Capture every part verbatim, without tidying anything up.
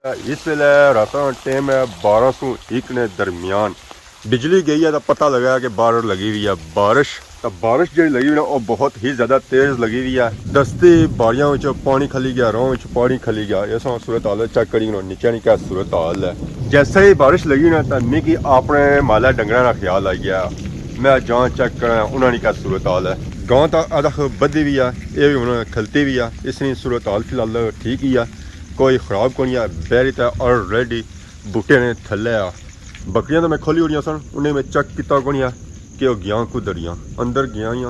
اس ویلے راتاں ٹائم ہے بارہ سو ایک نے درمیان۔ بجلی گئی ہے تو پتہ لگا کہ باہر لگی ہوئی ہے بارش۔ تو بارش جڑی لگی ہوئی نا، وہ بہت ہی زیادہ تیز لگی ہوئی ہے۔ دستی باریاں وچ پانی کھلی گیا، راہوں وچ پانی کھلی گیا۔ یہ ساں صورت حال چیک کری نا، نیچے نی کیا صورت حال ہے۔ جیسے ہی بارش لگی نا، تو میکی اپنے مالے ڈنگراں نا خیال آئی گیا۔ میں جاں چیک کراں انہاں نی کیا صورت حال ہے۔ گاں تا ادخ بدھی ہوئی ہے، یہ بھی ہن کھلتی ہوئی ہے۔ اس نی صورت حال فی الحال ٹھیک ہی ہے، کوئی خراب کونی ہے۔ بہری تے آلریڈی بوٹے نے تھلے آ۔ بکریاں تو میں کھولی اڑیاں سن، انہیں میں چیک کیتا کونی آ کہ وہ گیاں کدھر گیاں، اندر گیاں یا،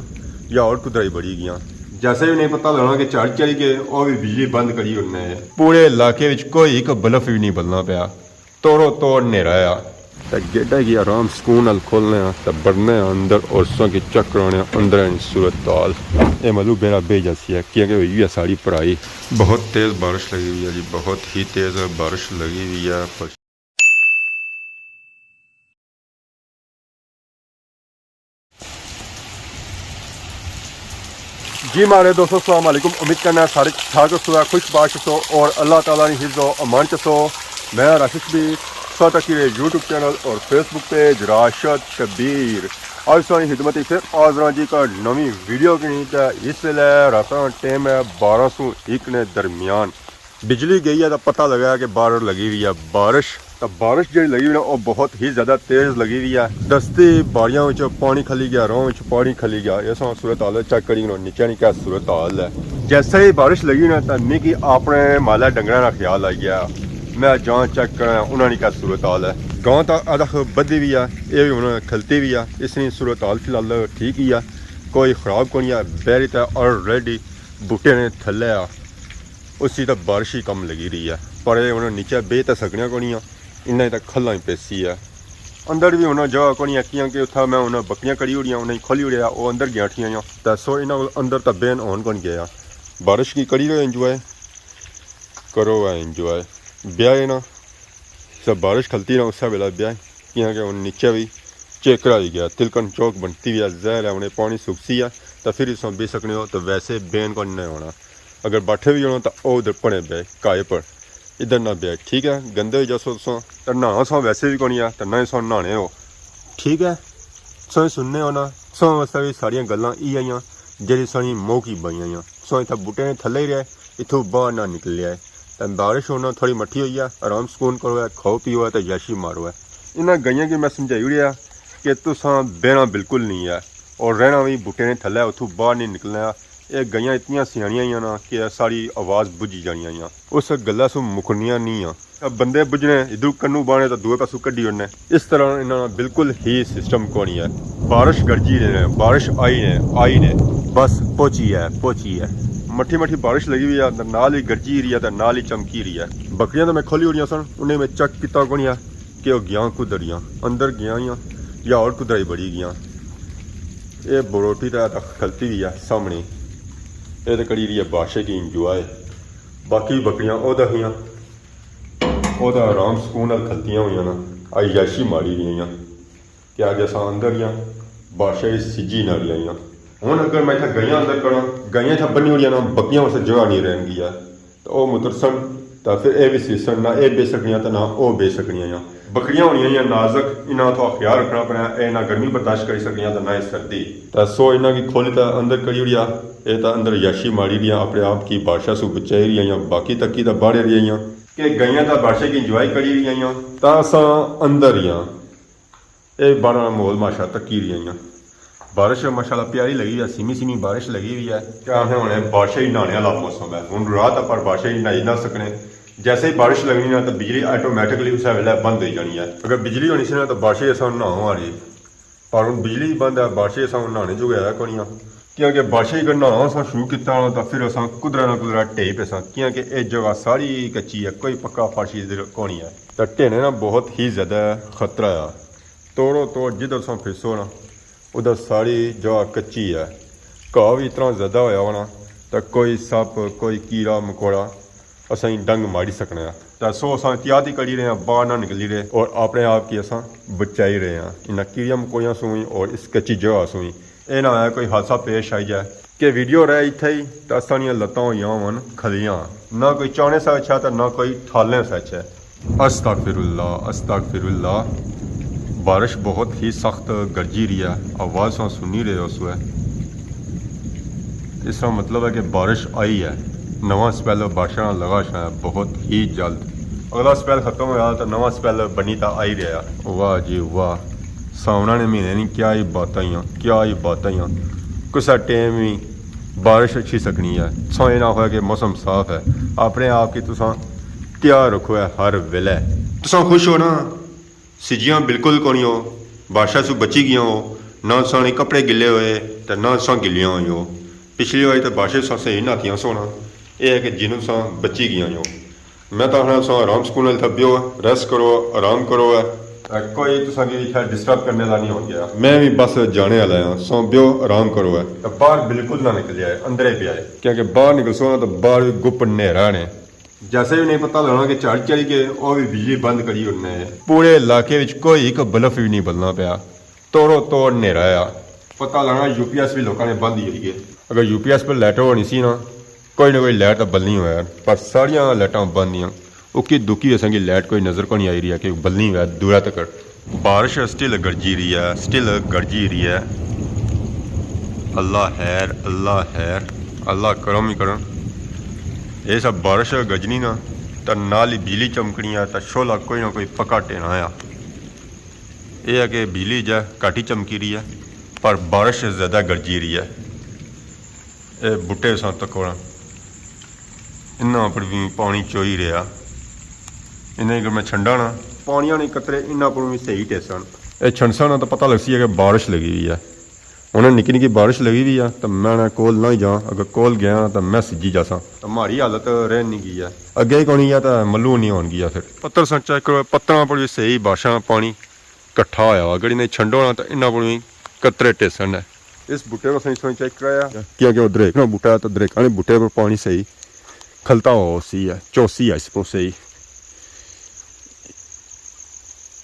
یا اور کدھر ہی بڑی گیاں۔ جیسے ہی انہیں پتہ لگنا کہ جھڑ چڑھی گئے، وہ بھی بجلی بند کری انہیں۔ پورے علاقے وچ کوئی ایک بلب بھی نہیں بلنا پیا، توڑو توڑ نیرا آ۔ تے گیٹا کی آرام سکون نال کھولنے آ تے بڑنے آ اندر اور ساں کی چیک کرانے آ اندر نی صورت حال۔ اے ملو بیرا بے جاسی ہے، کیونکہ ہوئی ہے ساڑی پڑھائی۔ بہت تیز بارش لگی ہوئی ہے جی، بہت ہی تیز بارش لگی ہوئی ہے۔ جی ماڑے دوستو، السلام علیکم۔ امید کرنا سارے ٹھیک ٹھاک ہسو، خوش باش ہسو اور اللہ تعالیٰ نی حفظ و امان چ ہسو۔ میں راشد شبیر، ساتھ اکی رہے یوٹیوب چینل اور فیس بک پیج راشد شبیر۔ آج ساڑی خدمت فیر حاضر ہاں جی کا نوی ویڈیو کی نیت ہے۔ اس ویلے راتاں ٹائم ہے بارہ سو ایک نے درمیان۔ بجلی گئی ہے تو پتہ لگا کہ باہر لگی ہوئی ہے بارش۔ تو بارش جڑی لگی ہوئی نا، وہ بہت ہی زیادہ تیز لگی ہوئی ہے۔ دستی باریاں وچ پانی کھلی گیا، راہوں وچ پانی کھلی گیا۔ یہ ساں صورت حال چیک کری نا، نیچے نی کیا صورت حال ہے۔ جیسے ہی بارش لگی نا، تو میکی اپنے مالے ڈنگراں نا خیال آئی گیا۔ میں جاں چیک کراں انہاں نی کیا صورت حال ہے۔ گاں تا ادخ بدھی ہوئی ہے، یہ بھی ہن کھلتی ہوئی ہے۔ اس نی صورت حال فی الحال ٹھیک ہی ہے، کوئی خراب کونی ہے۔ بہری تے آلریڈی بوٹے نے تھلے آ۔ اسی تے بارش ہی کم لگی رہی ہے، پر اے ہن نیچے بہہ تے سکنے کونی آ، انہاں تے کھلاں ہی پیسی ہے۔ اندر بھی ہن جگہ کونی ہے، کیاں کہ اتھا میں ہن بکریاں کڑی اڑیاں، انہاں کی کھولی اڑیا، او اندر گیاں اٹھیاں آں۔ تے سو انہاں کول اندر تے بہن ہون کونی گیا۔ بارش کی کری رہے انجوائے، کرو ہے انجوائے۔ بیاہ ہے نا، جسے بارش کھلتی نا، اسے ویلے بیاہ، کیاں کہ ہن نیچے بھی چیکرا ہوئی گیا، تلکن چوک بنتی ہوئی ہے، ظاہر ہے ہن اے پانی سکسی ہے، تے فیر اساں بہہ سکنے ہو، تے ویسے بہن کونی ہونا۔ اگر بیٹھے بھی ہونا، تے او ادھر پڑے بہے، کائے پر، ادھر نہ بہے، ٹھیک ہے؟ گندے ہوئی جاسو تساں، تے نہانا ساں ویسے بھی کونی ہے، تے نہ ہی ساں نہانے ہو، ٹھیک ہے؟ تساں سننے ہو نا، تساں واسطے بھی ساریاں گلاں ای آئیاں، جیڑی ساڑی موکی بنی آئیاں۔ تساں اتھا بوٹے نے تھلے ہی رہے، اتھوں باہر نہ نکلے آئے۔ تے بارش ہونا تھوڑی مٹھی ہوئی ہے، آرام سکون کرو ہے، کھاؤ پیو ہے تے یاشی مارو ہے۔ انہاں گئیاں کی میں سمجھائی اڑیا کہ تساں بہنا بالکل نہیں ہے اور رہنا بھی بوٹے نے تھلے، اتھوں باہر نہیں نکلنا۔ اے گئیاں اتنیاں سیاݨیاں ہیاں نا کہ ساڑی آواز بجھی جانیاں ہیاں۔ اس گلا سوں مکرنیاں نہیں ہاں۔ بندے بجھنے، ادھروں کنوں بانے تے دوئے پاسوں کڈی اڑنے۔ اس طرح انہاں نا بالکل ہی سسٹم کونی ہے۔ بارش گرجی نے، بارش آئی نے، آئی نے، بس پہنچی ہے، پہنچی ہے۔ مٹھی مٹھی بارش لگی ہوئی ہے، تے نال ہی گرجی رہی ہے، تے نال ہی چمکی رہی ہے۔ بکریاں تے میں کھولی اڑیاں سن، انہیں میں چیک کیتا کونی ہے کہ وہ گیاں کدھر گیاں، اندر گیاں یا، یا اور کدھر ہی بڑی گیاں۔ اے بروٹی تے کھلتی ہوئی ہے سامنے، اے تے کری رہی ہے بادشاہ کی انجوائے۔ باقی بکریاں او دکھیاں۔ او تاں آرام سکون نال کھلتیاں ہوئیاں نا، عیاشی ماری رہیاں۔ کہ اج اساں اندر ہیاں، بادشاہی سجی نہ رہیاں۔ ہن اگر میں اتھا گئیاں اندر کرنا، گئیاں اتھا بنی ہوڑیاں نا، بکریاں واسطے جگہ نہیں رہن گیا۔ تے او مترسن، تے پھر اے وی سیسن، نہ اے بے سکنیاں تے نہ او بے سکنیاں ہیاں۔ بکریاں ہونیاں ہیاں نازک، انہاں تھوڑا خیال رکھنا پڑنا، اے نہ گرمی برداشت کری سکنیاں تے نہ ہی سردی۔ تے سو انہاں کی کھولی تے اندر کری ہوڑیا، اے تے اندر عیاشی ماری رہیاں، اپنے آپ کی بادشاہ سو بچائی رہیاں، باقی تکی تے باہرے رہیاں۔ کہ گئیاں تاں بارشیں کی انجوائے کری رہی آئیاں۔ تاں اساں اندر ہی آں۔ اے باہر نا ماحول ماشاءاللہ تکی رہی آئیاں۔ بارش ماشاءاللہ پیاری لگی ہوئی ہے، سیمی سیمی بارش لگی ہوئی ہے۔ کیا آخنے ہونے بارشیں ہی نہانے والا موسم ہے۔ ہن رات اپر بارشیں ہی نہائی نہ سکنے۔ جیسے ہی بارش لگنی نا تاں بجلی آٹومیٹکلی اسے ویلے بند ہوئی جانی ہے۔ اگر بجلی ہونی سی نا تاں بارشیں اساں نہاؤں آ رہی۔ پر ہن بجلی وی بند ہے، بارشیں اساں ہن نہانے جوگے ہے کونی آں۔ کیاں کہ بارشیں اگر نہانا اساں شروع کیتا نا تاں فر اساں کدرے نہ کدرے ڈھئی پیساں، کیاں کہ اے جگہ ساری کچی ہے، کوئی پکا فرش ادھر کونی ہے۔ تاں ڈھینے نا بہت ہی زیادہ خطرہ ہے۔ توڑو توڑ جدھر اساں پھرسو نا، ادھر ساری جگہ کچی ہے۔ گھاہ وی اتنا زیادہ ہویا ہونا تاں کوئی سپ، کوئی کیڑا مکوڑا اساں ڈنگ ماری سکنے آں۔ تاں سو اساں احتیاط ہی کری رہے آں، باہر نہ نکلی رہے اور اپنے آپ کی اساں بچائی رہے آں انہاں کیڑیاں مکوڑیاں سوں وی اور اس کچی جگہ سوں وی۔ اے نہ ہوئے کوئی حادثہ پیش آئی جائے۔ کہ ویڈیو رہے اتھے ہی، تاں اساں نیاں لتاں ہوئیاں ہون کھلیاں۔ نہ کوئی چانے سا اچھا تے نہ کوئی ٹھالنے سا اچھا۔ استغفر اللہ، استغفر اللہ۔ بارش بہت ہی سخت گرجی رہی ہے، آواز ساں سنی رہے ہو سو ہے۔ اس کا مطلب ہے کہ بارش آئی ہے۔ نواں سپیل بارشاں لگا شا ہے بہت ہی جلد۔ اگلا سپیل ختم ہویا تو نواں سپیل بنی تا آئی رہیا۔ واہ جی واہ، ساونا نے مہینے نی کیا ہی باتاں ہیاں، کیا ہی باتاں ہیاں۔ کسا ٹائم وی بارش اچھی سکنی ہے۔ تساں اے نہ ہویا کہ موسم صاف ہے، اپنے آپ کی تساں تیار رکھو ہے ہر ویلے۔ تساں خوش ہو نا؟ سجیاں بالکل کونی ہو، بارشاں سو بچی گیاں ہو، نہ تساں نے کپڑے گلے ہوئے تے نہ تساں گلیاں ہوئی ہو۔ پچھلی واری تے بارشاں سو صحیح نہ تھیاں سو نا، اے ہے کہ جنوں تساں بچی گیاں ہو۔ میں تاں آخنا تساں آرام سکون نال اتھا بیو، ریسٹ کرو، آرام کرو ہے۔ تے کوئی تساں کی اتھا ڈسٹرب کرنے والا نہیں ہون گیا۔ میں وی بس جانے والا ہاں، تساں بیو آرام کرو ہے۔ تے باہر بالکل نہ نکلیا ہے، اندرے پیا ہے۔ کیونکہ باہر نکلسو نا تے باہر وی گپ نیرا نے۔ جیسے وی نہیں پتہ لگنا کہ جھڑ چڑھی گئے، او وی بجلی بند کری اڑنے۔ پورے علاقے وچ کوئی ایک بلب وی نہیں بلنا پیا، توڑو توڑ نیرا آ۔ پتہ لگنا یو پی ایس وی لوکاں نے بند ہی ہوئی گئے۔ اگر یو پی ایس پر لائٹ ہونی سی نا، کوئی نہ کوئی لائٹ تاں بلنی ہویا، پر ساریاں لائٹاں بند ہیاں۔ اکی دکی اساں کی لائٹ کوئی نظر کونی آئی رہی ہے کہ بلنی ہویا دورا تک۔ بارش سٹل گرجی رہی ہے، سٹل گرجی رہی ہے۔ اللہ خیر، اللہ خیر، اللہ کرم ہی کرن۔ اے سب بارش گرجنی نا، تاں نال ہی بجلی چمکنی ہے، تاں شعلہ کوئی نہ کوئی پکا ٹینا آ۔ اے ہے کہ بجلی جے گھٹ ہی چمکی رہی ہے، پر بارش زیادہ گرجی رہی ہے۔ اے بوٹے ساں تکو نا، انہاں اپر وی پانی چوئی رہیا۔ انہاں اگر میں چھنڈاں نا، پانیاں نے قطرے انہاں اپر وی صحیح ٹیسن۔ اے چھنڈساں نا تاں پتہ لگسی ہے کہ بارش لگی ہوئی ہے۔ انہاں نکی نکی بارش لگی ہوئی ہے، تاں میں نا کول نہ ہی جاں، اگر کول گیا نا تاں میں سجی جاساں۔ تاں مہاڑی حالت رہن نہیں گئی ہے۔ اگے ہی کونی ہے تاں ملو نہیں ہون گیا پھر۔ پتر ساں چیک کرو، پتراں اپر وی صحیح بارشاں پانی کٹھا ہویا ہوا، اگر انہیں چھنڈو نا تاں انہاں اپر وی قطرے ٹیسن ہے۔ اس بوٹے کو سوئی سوئی چیک کرایا۔ کیا کہ ادھر ایک نا بوٹا ہے، تو ادھر ایک آنے بوٹے پر پانی صحیح کھلتا ہوا سی ہے، چوسی ہے اس پر صحیح۔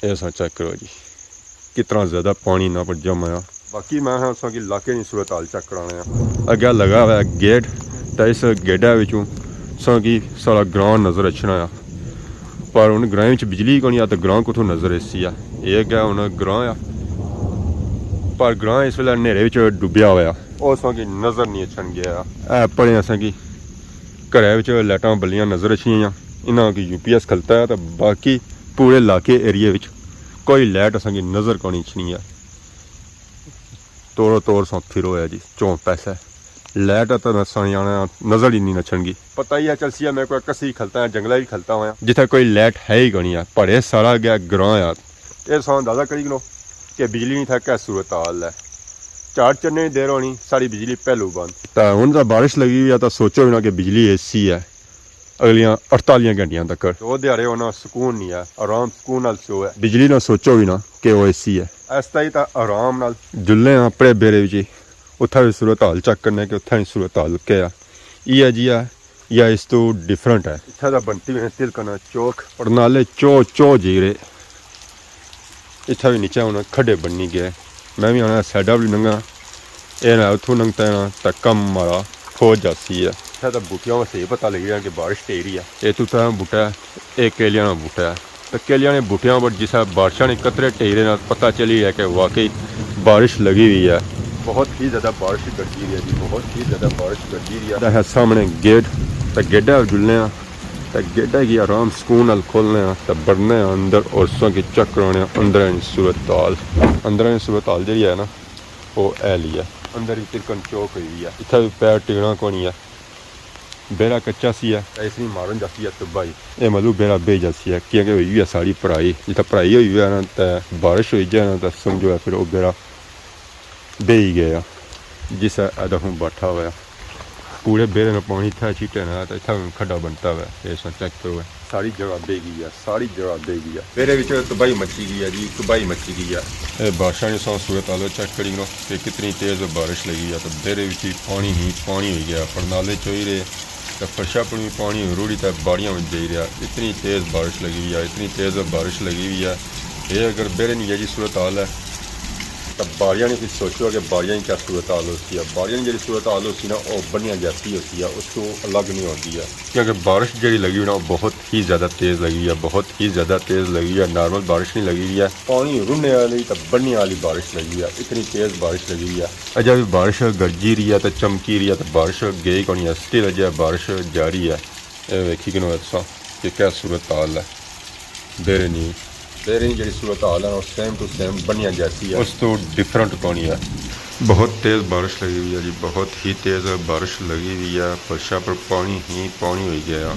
اے ساں چیک کرو جی، کتنا زیادہ پانی انہاں پر جمع آیا۔ باقی میں ہاں ساں کی علاقے نی صورت حال چیک کرانے آں۔ اگے لگا ہوا ہے گیٹ، تے اس گیٹا وچوں ساں کی سارا گراں نظر اچھنا آ۔ پر ہن گراں وچ بجلی کونی آ، تے گراں کتھوں نظر ایسی آ؟ اے اگے ہن گراں آ، پر گراں اس ویلے نیرے وچ ڈبیا ہویا۔ او اساں کی نظر نہیں اچھن گیا۔ اے پڑے اساں کی گھرے وچ لائٹاں بلیاں نظر اچھنیاں، انہاں کی یو پی ایس کھلتا ہے، تے باقی پورے علاقے ایریے وچ کوئی لائٹ اساں کی نظر کونی اچھنی ہے۔ توڑو توڑ ساں پھرو ہے جی، چون پیسے۔ لائٹ تے نہ ساں آنا نظر ہی نہیں نچھن گی۔ پتہ ہی ہے چلسی ہے، میں کوئی کسی کھلتا ہے، جنگلہ بھی کھلتا ہوا۔ جتھے کوئی لائٹ ہے ہی کونی ہے، پڑے سارا گیا گراں ہے۔ اے ساں اندازہ کری کنو کہ بجلی نہیں تھا کیا صورت حال ہے۔ چار چنے ہی دیر ہونی، ساری بجلی پہلو بند۔ تے ہن تاں بارش لگی ہوئی ہے، تاں سوچو ہی نہ کہ بجلی ایسی ہے اگلیاں اڑتالیاں گھنٹیاں تک۔ دو دیہاڑے ہونا سکون نہیں ہے، آرام سکون نال سو ہے۔ بجلی نہ سوچو ہی نہ کہ او ایسی ہے۔ اس طرح ہی تاں آرام نال جلنے ہاں اپنے بیرے وچ ہی، اتھا وی صورت حال چیک کرنے کہ اتھا وی صورت حال کیا ہے۔ یہ جی ہے یا اس تو ڈفرنٹ ہے۔ اتھا دا بنتی ہوئی تلکنا چوک۔ پڑنالے چو چو جی رہے۔ اتھا وی نیچے ہن کھڈے بنی گئے۔ میں وی آنا سائیڈا وی لنگا، اے نہ اتھوں لنگتا ہے نا، تے کم مارا کھو جاسی ہے۔ اتھا تے بوٹیاں وا صحیح پتہ لگی رہیا کہ بارش ٹہی رہی ہے۔ اے تو اتھا بوٹا ہے، اے کیلیاں نا بوٹا ہے۔ تے کیلیاں نے بوٹیاں پر جسے بارشاں نے قطرے ٹہی رہے نا، پتہ چلی رہیا کہ واقعی بارش لگی ہوئی ہے۔ بہت ہی زیادہ بارش گرجی رہی ہے جی، بہت ہی زیادہ بارش گرجی رہی ہے۔ تے ہے سامنے گیٹ، تے گیٹا جلنے آں۔ تے گیٹا کی آرام سکون نال کھولنے آں تے بڑنے آں اندر اور تساں کی چیک کرانے آں اندر نی صورت حال۔ اندر نی صورت حال جیڑی ہے نا، او اے لی ہے۔ اندر وی تلکن چوک ہوئی ہوئی ہے۔ اتھا وی پیر ٹکنا کونی ہے۔ بیڑا کچا سی ہے۔ تے اس نی مارن جاسی ہے تباہی۔ اے ملو بیڑا بہی جاسی ہے، کیونکہ ہوئی ہوئی ہے ساری پرائی۔ جتھا پرائی ہوئی ہوئی ہے نا، تے بارش ہوئی جائے نا، تے سمجھو ہے پھر او بیڑا بہی گیا، جس ہے ادھا ہوں بیٹھا ہوا۔ پورے بیرے نا پانی اتھا چھٹے نا تے اتھا کھڈا بنتا ہوا۔ اے ساں چیک کرو ہے۔ ساری جگہ بہی گئی ہے، ساری جگہ بہی گئی ہے۔ بیرے وچ تباہی مچی گئی ہے جی، تباہی مچی گئی ہے۔ اے بارشاں نی ساں صورت حال چیک کری کرو کہ کتنی تیز بارش لگی ہے، تے بیرے وچ ہی پانی ہی پانی ہوئی گیا۔ پڑنالے چوئی رہے، تے فرشا پر وی پانی روڑی تے باڑیاں وچ جائی رہیا۔ اتنی تیز بارش لگی ہوئی ہے، اتنی تیز بارش لگی ہوئی ہے۔ اے اگر بیرے نی یہ جی صورت حال ہے، باڑیاں نی پھر سوچو کہ باڑیاں نی کیا صورت حال ہوسی ہے۔ باڑیاں نی جیڑی صورت حال ہوسی نا، او بنیاں جیسی ہوسی ہے، اس تو الگ نہیں ہوندی ہے۔ کیونکہ بارش جیڑی لگی ہوئی نا، او بہت ہی زیادہ تیز لگی ہوئی ہے، بہت ہی زیادہ تیز لگی ہوئی ہے، نارمل بارش نہیں لگی ہوئی ہے۔ پانی رننے والی تے بننے والی بارش لگی ہوئی ہے، اتنی تیز بارش لگی ہوئی ہے۔ اجے بھی بارش گرجی رہی ہے تے چمکی رہی ہے، تے بارش گئی کونی ہے، سٹل اجے بارش جاری ہے۔ اے ویکھی کنو تساں کہ کیا صورت حال ہے۔ بیرے نی، بیرے نی جیڑی صورت حال ہے، او سیم ٹو سیم بنیاں جیسی ہے، اس تو ڈفرنٹ کونی ہے۔ بہت تیز بارش لگی ہوئی ہے جی، بہت ہی تیز بارش لگی ہوئی ہے، فرشاں پر پانی ہی پانی ہوئی گیا۔